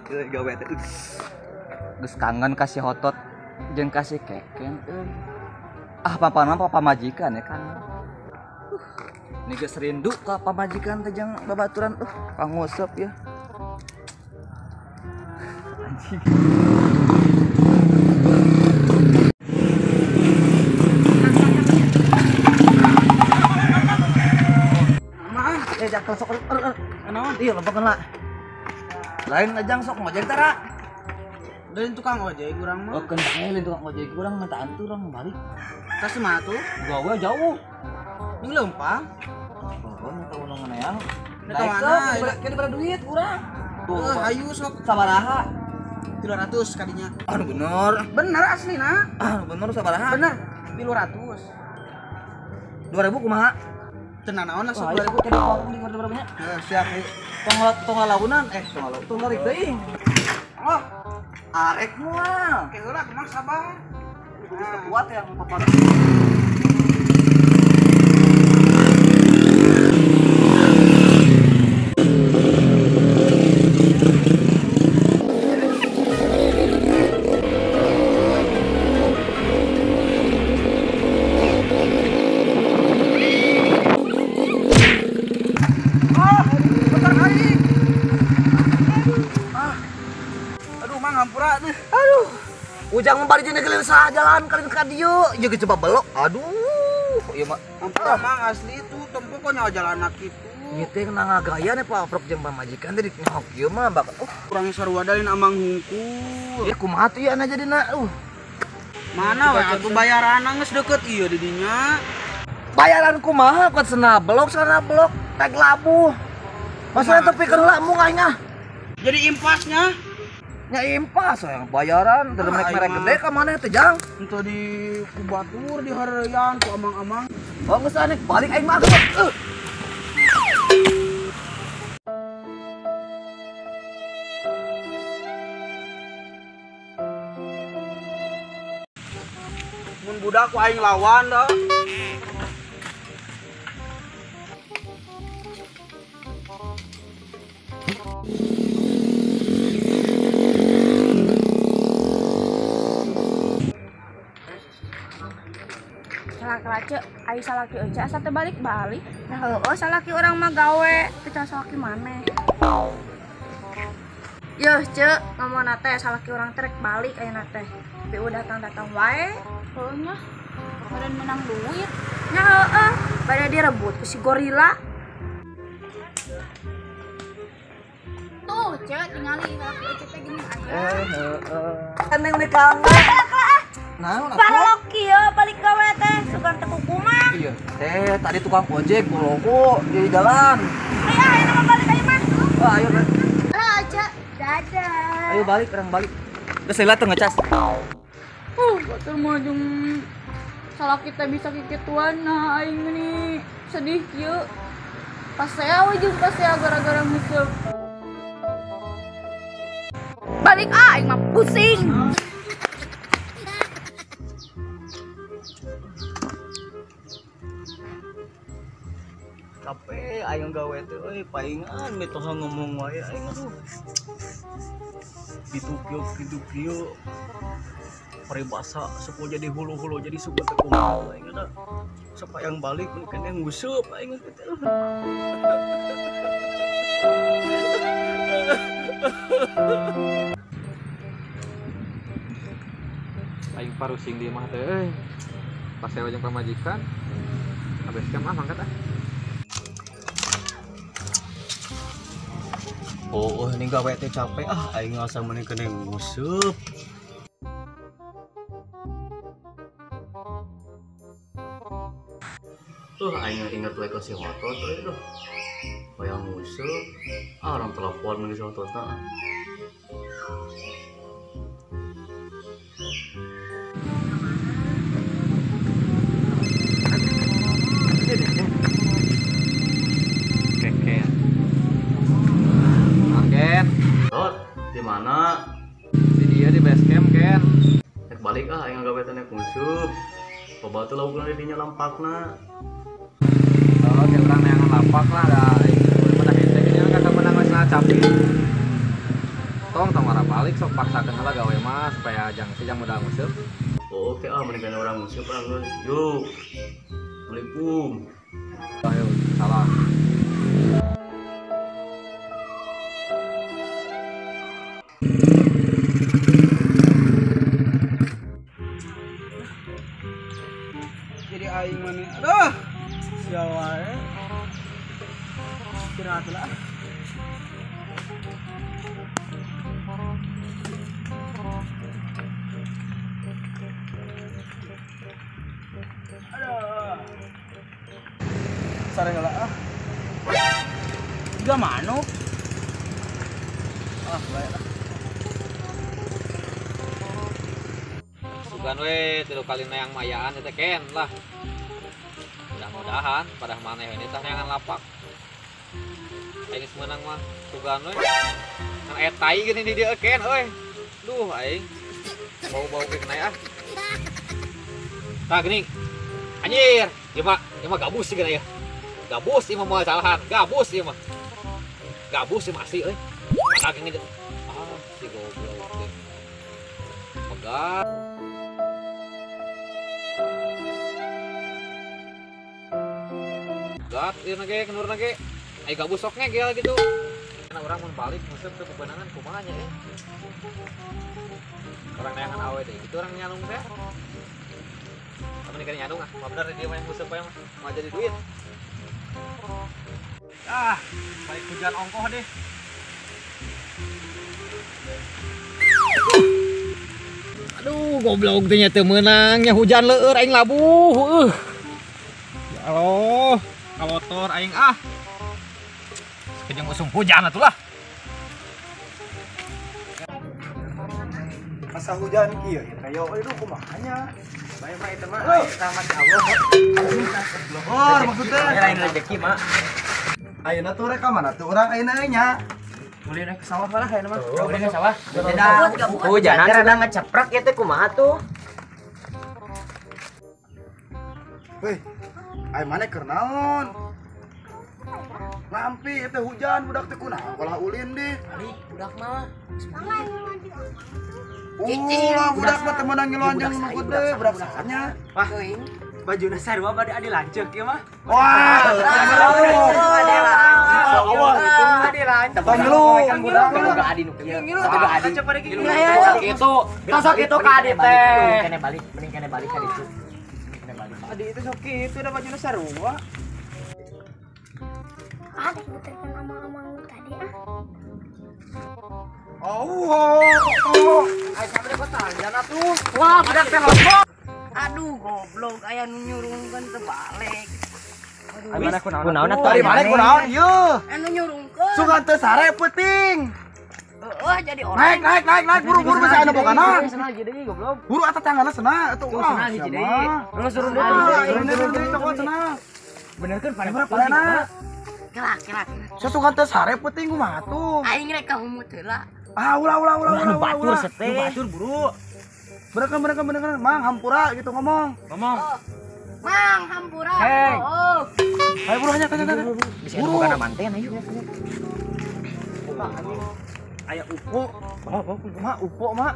Gawe teh. Geus kangen kasih hotot jeung kasih keken euy. Ah papa mah pamajikan ya kan. Ini geus rindu ka pamajikan teh jeung babaturan pangusep ya. Anjing. Jangan sok naon? Iya lompat lah. Lain ajang sok ngojek tara. Lain tukang ojek urang mah. Oh, keun lain tukang ojek urang mah tah antu urang balik. Tas mah tuh? Gawe jauh. Ning leumpang. Oh, teu neang. Naik mana? Kene bere duit urang. Tuh, hayu sok sabaraha? 300 kadinya. Anu bener. Bener aslina. Anu bener sabaraha? Bener. 300. 2000 kumaha? Tenang naon lah sok 2000 tadi warung di berapa nya? Heeh, siap. Tong launan tong larik teuing. Oh, arek moal. Ke heula kumaha sabar. Geus kuat yang papa. Aduh, ujang membari jeung geuleuh sajalan kali ka dieu, ieu geus coba belok. Aduh, ieu mah ampura mang asli itu tempo kok nyawa jalan kitu. Ieu teh ngagaya nih paprok jeung pamajikan teh nyok ieu mah bakal kurang sarua dalin amang hungkul. Ieu kumaha tuh ieu ana jadina? Mana we atuh bayaranna geus deukeut ieu di dinya. Bayaran kumaha kuat sana belok tag labuh. Masalah teu pikeun heula mung aing ah. Jadi impasnya nya impas yang bayaran dari merek-merek gede ka maneh teh jang. Entah di kubatur di hareyan ku amang-amang. Oh geus aneh balik aing mah. Mun budak ku aing lawan dah. Salaki ai salaki euy asa teu balik-balik. Nah heueuh salaki urang mah gawe teu salaki maneh. Yeuh ceu ngomongna teh salaki urang teh rek balik ayeuna teh. Tapi udah datang-datang wae. Heueuh nya bade menang duit. Nya heueuh bade direbut ku si gorila. Tuh ceu tingali salaki euy teh geuning aya. Heeh. Neng udah kangen. Naon atuh? Balok ieu balik gawe teh sugan teh kumaha. Iya, teh tadi tukang ojek boloko di jalan. Ayo ayo mah balik ayo mah. Wah, ayo. Halo, Aca. Dadah. Ayo balik, urang balik. Geus heula teu ngecas. Batur mah jeung salaki teh bisa kikituan nah aing nih sedih kieu. Pasea we jeung pasea gara-gara nguseup. Balik ah aing mah pusing. Capek aing gawe teh euy paingan mitoha ngomong wae aing aduh. Kitu kieu paribasa sepul jadi hulu-hulu jadi suku teh kumaha aing da. Sapayang balik mun nguseup aing teh. Aing parusing di imah teh euy. Pas saya jeung pamajikan habis mah mangkat ah. Oh, ini gawe teh capek ah, aing asa meuni kene nguseup. Tuh aing inget we ka si Hotot euy tuh. Hoyong nguseup, ah orang telepon meuni si Hototna. Keken. Ken. Tot, di mana? Di dia di base camp, Ken. Nek balik ah, aing gawe teh nek nguseup. Loba teh laukna di dinya lampakna. Oh, kayak urang neangan lapak lah da. Mana hese gini kan menang geus capek. Tong tong arah balik sok paksakeun heula gawe mah supaya jang si jang modal nguseup. Oh, oke ah mendingan orang nguseup ah geus. Yuk. Assalamualaikum. Ayo, salam. Jadi aing mana? Aduh. Sial wae. Istirahat lah. Aduh. Sare heula ah. Tiga manuk. Ah, bae lah. Sugan we tilu kali neang mayaan teh ken lah. Mudah-mudahan pada maneh ini tah neangan lapak. Aing geus meunang mah sugan we. Kan aya tai geuning di dieu ken euy. Duh aing. Bau-bau ge kena ah. Tah geuning. Anjir, ieu mah gabus sih ya. Gabus ieu mah moal salahan, gabus ieu mah. Gabus ieu mah asli euy. Daging aja. Ah, si goblok teh. Pegat. Gat ieu na ge kenurna ge. Ai gabus sok ngegel gitu. Karena orang mun balik nguseup teu bebenangan kumaha nya euy. Orang neangan awe deh, gitu orang nyalung teh. Kamu nih nyalung ah, mah bener dia mah nguseup bae mah, mau jadi duit. Ah, balik hujan ongkoh deh. Aduh, goblok teh nya teu meunang nya hujan leueur aing labuh heueuh. Ya Allah, kawotor aing ah. Sekejeng usum hujan atuh lah. Masa hujan kieu ya kayo aduh kumaha nya. Bae mah eta mah sama si Allah. Oh, maksudnya lain rezeki mah. Ayeuna tuh rek ka mana tuh urang ayeuna nya. Ulin ke sawah lah ayeuna mah. Ulin ke sawah. Hujanan rada ngeceprek ieu teh kumaha tuh? Weh, ai maneh keur naon? Ngampi teh hujan budak teh kunaon kalah ulin deh. Balik budak mah. Ulah budak mah teu meunang ngiluan jeung nu gede budak sahanya. Wah, bajuna sarua bade adi lanceuk ieu mah. Wah, adi lanceuk. Ngilu, boga adi nu kieu. Boga adi. Kitu. Sok kitu ka adi teh. Kene balik, mending kene balik ka ditu. Kene balik. Adi itu sok kitu da bajuna sarua. Ah, diputerkan amang-amang tadi ah. Oh, oh. Ai sampe kok tanjan atuh. Wah, budak teh lompok. Aduh, goblok aya nu nyurungkeun teu balik. Aduh, mana kunaon atuh? Dari mana kunaon ieu? Anu nyurungkeun. Sugan teu sare peuting. Heeh, jadi orang. Naik, naik, naik, naik, buru-buru bisa anu bogana. Cenah hiji deui goblok. Buru atuh tanganna cenah atuh. Tuh cenah hiji deui. Terus turun deui. Turun deui cokot cenah. Benerkeun pada pada. Kelak, kelak. Sugan teu sare peuting kumaha tuh? Aing rek ka humut heula. Ah, ulah ulah ulah ulah. Batur seteh. Batur buru. Benerkan benerkan benerkan, Mang hampura gitu ngomong. Ngomong. Mang hampura. Hei. Ayo buru hanya tanya. Bisa boga manten ayo. Aya upo. Mak upo mak.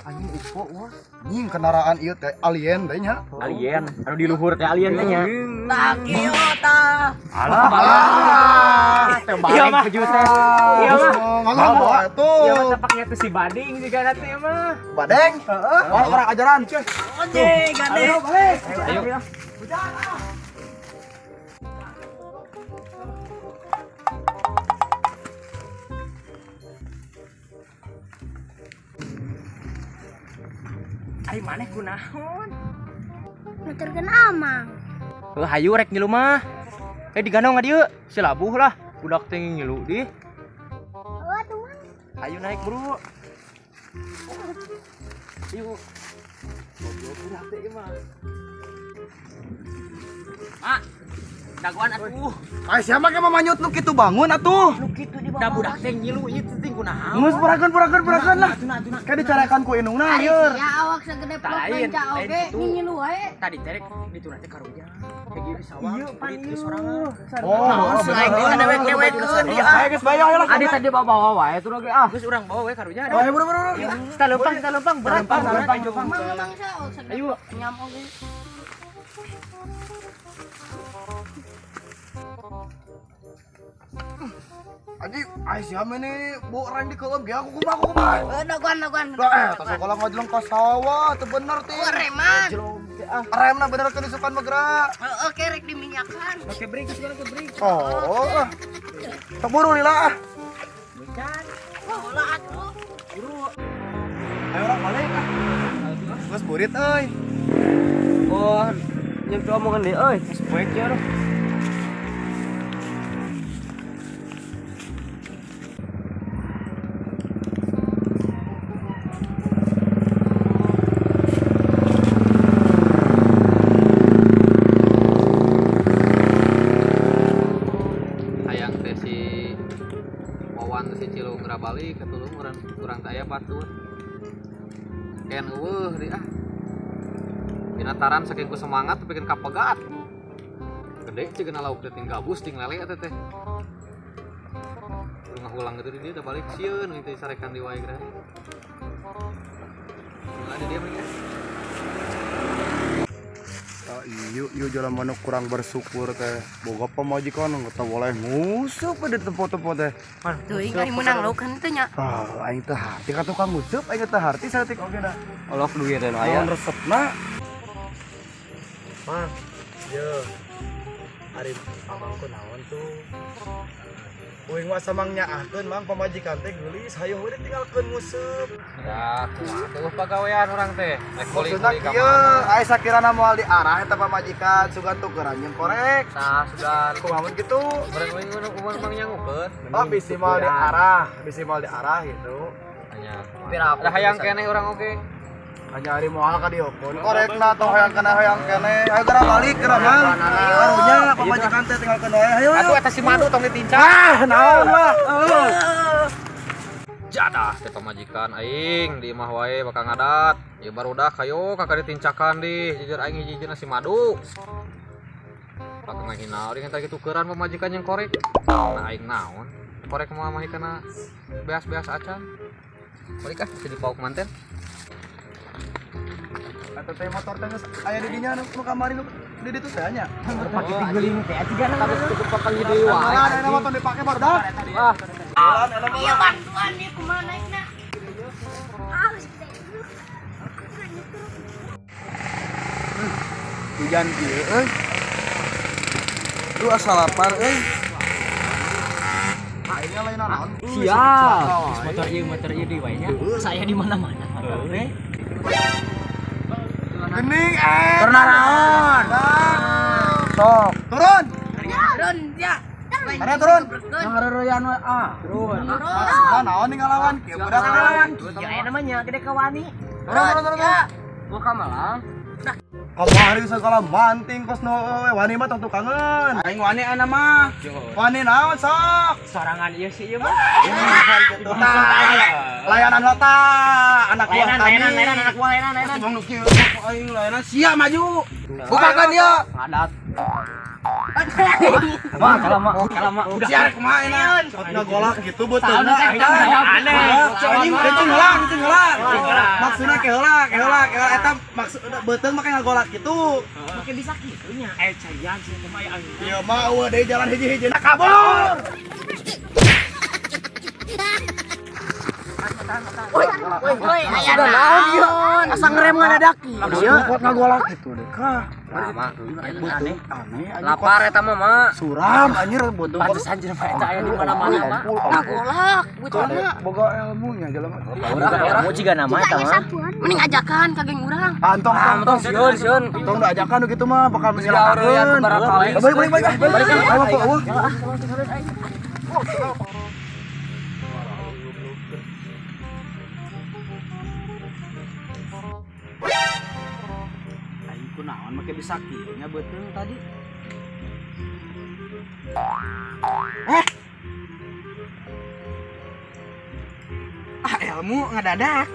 Anjing upo wah. Anjing kendaraan ieu teh alien teh nya. Alien, anu di luhur teh alien teh nya. Tah kieu tah. Alah, alah. Teu balik baju teh. Iya mah. Ngomong atuh. Iya mah tapaknya tuh si Bading juga nanti mah. Badeng? Heeh. Orang ajaran. Oje, gade. Ayo balik. Ayo. Hujan ah. Ari maneh kunaon? Nuturkeun amang. Heuh hayu rek ngilu mah. Eh digandong ka dieu, si labuh lah. Budak teh ngilu di. Heuh atuh mah. Hayu naik bro. Yuk. Goblok budak teh ieu mah. Mak, dagoan atuh. Ai siapa ge mamanyut nu kitu bangun atuh. Nu kitu di bawah. Da budak teh ngilu ieu teh kunaon? Geus purakeun lah. Kayak dicarekan ku indungna ieu. Ya awak segede plok lenca oge ngingilu wae. Tadi terek dituna teh karunya. Kayak gini sawah. Iya pan ieu sorangan. Oh, aing teh dewek-dewekeun dia. Ayo geus bae ayo lah. Adi tadi bawa-bawa wae tuh lagi ah. Geus urang bawa we karunya. Oh, ayo buru-buru. Kita lempang berat. Lempang. Mang sa awak segede. Ayo. Nyam oge. Anjing, ai siapa ini? Bu orang di kelem ge aku kumaha. Dagoan. Eh, tas sekolah ngajeleng ka sawah, teu bener teh. Reman. Remna bener ke disukan bergerak. Heeh, kerek diminyakan. Oke, break sekarang ke break. Oh. Tok buru lila ah. Bukan. Bola atuh. Buru. Ayo orang balik ah. Geus burit euy. Oh, nyentuh omongan deui euy. Geus poek ya. Balik ketulung urang teh aya batur. Ken eueuh di ah. Dina taran saking ku semangat bikin kapegat. Gede cigana lauk teh ting gabus ting lele eta teh. Kudu ngahulang gitu di dia udah balik sieun teh sarekan di wae geura. Mulai dia mah. Ieu jalan mana kurang bersyukur teh. Boga pamajikan teu boleh ngusup di tempat-tempat teh. Teuing ari meunang lauk kan teh nya. Ah, aing teh harti ka tukang ngusup, aing teh harti saeutik oge da. Olok duit teh nu aya. Naon resepna? Mang, ye. Ari amang ku naon tuh? Uing mah samang nyaahkeun mang pamajikan teh geulis hayoh we ditinggalkeun ngusup. Ya, kumaha teh pagawean urang teh. Rek maksudna kieu, ai sakirana moal diarah eta pamajikan sugan tukeran jeung korek. Tah, sugan. Kumaha mun kitu? Urang uing mun mang nyangukeun. Oh, bisi moal diarah, bisi moal diarah gitu. Nya. Da hayang keneh urang oge. Hanya ari moal ka dieu pun korekna tong hayang keneh hayang keneh. Ayo geura balik geura mang. Karunya pamajikan teh tinggalkeun wae. Ayo. Atuh eta si madu tong ditincak. Ah, naon lah. Jadah teh pamajikan aing di imah wae bakal ngadat. Ya barudak hayo kakak ditincakan di jujur aing hiji-hijina si madu. Bakal ngahina urang eta tukeran pamajikan yang korek. Nah aing naon? Korek mah mah kana beas-beas acan. Balik ah jadi pauk manten. Atau teh motor teh geus aya di dinya nu kamari nu di ditu teh nya. Pake diguling teh cigana harus tutup pakai deui wae. Lah motor dipake barudak. Ah. Iya bantuan ieu kumaha naikna. Hujan kieu euy. Lu asa lapar euy. Aingnya lain naon? Siap. Motor ieu deui wae nya. Saya di mana-mana motor teh. Gening eh. Turun. Sok. Turun. Turun ya. Mana turun? Ngareureuyan we ah. Turun. Maksudna naon nih ngalawan kieu budak ngalawan. Ya aya namanya gede kawani. Turun. Gua ka Malang. Kamari segala manting kos nu wani mah tong tukangeun. Aing wani ana mah. Wani naon sok? Sorangan ieu sih ieu mah. Layanan lota anak buah kami. Layanan anak buah layanan. Bang nu kieu aing layanan sia maju. Bukakan dia. Ngadat. Wah, kalama. Udah siar kumaha enak. Ngagolak gitu beuteungna. Aneh. Anjing kencing heula, kencing heula. Maksudna ke heula, ke heula, ke heula eta maksud beuteung make ngagolak gitu. Make bisa kitu nya. Caian sih kumaha ya anjing. Ieu mah eueuh deui jalan hiji-hijina kabur. Woi, aya naon? Asa ngerem ngadadak ieu. Kuat ngagolak gitu deh. Kah. Lama. Aneh. Aneh. Lapar eta mah, Mak. Suram anjir beuteung. Pantesan jelema eta aya di mana-mana, Mak. Ngagolak beuteungna. Boga ilmunya jelema. Boga ilmu jiga nama eta mah. Mending ajakan ka geng urang. Antong, antong sieun, sieun. Tong da ajakan gitu mah bakal menyelakakeun. Balik, balik, balik. Balik. Ayo, Aing kunaon make bisa kieu nya beuteung tadi. Ilmu ngadadak.